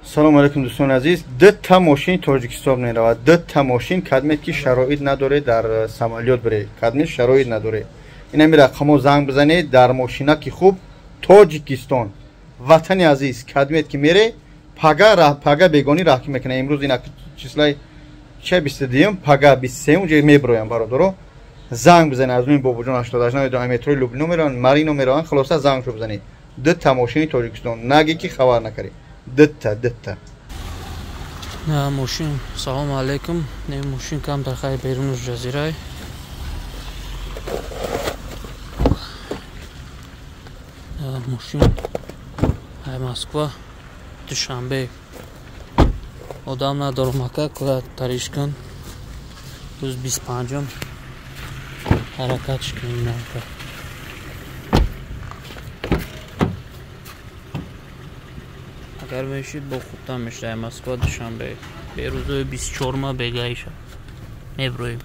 Салому алейкум, дӯстони азиз. Дута мошини Тоҷикистон меравад, дута мошин. Кадмет ки шароит надоре дар самолёт бире, кадмет шароит надоре, инами рақамо занг бизанед. Дар мошинаки хуб Тоҷикистон, ватани азиз, кадмет ки мере, пага пага бегонӣ раҳкӣ мекунад. Имрӯз ина числаи че, 22-юм, пага 23-ум ҷо мебироям. Бародаро, занг бизанед. Аз нуи Бобоҷон 88 намедонам, метрои Люблино мераванд, Марино мераванд. Хулоса, зангшо бизанед. Дута мошини Тоҷикистон, наги ки хабар накаред. Дитта, дитта. Мошин. Салому алейкум. Не, мошин камтар хай беруну ҷазирай. Мошин ай Москва Душанбе. Одам надорам, ака, куда тариш кун. Рӯз 25-ум ҳаракатш кунем, ака. Агар мешид, бо хубтар мешуд. Москва Душанбе берӯзои 24-ма бегаиша меброем.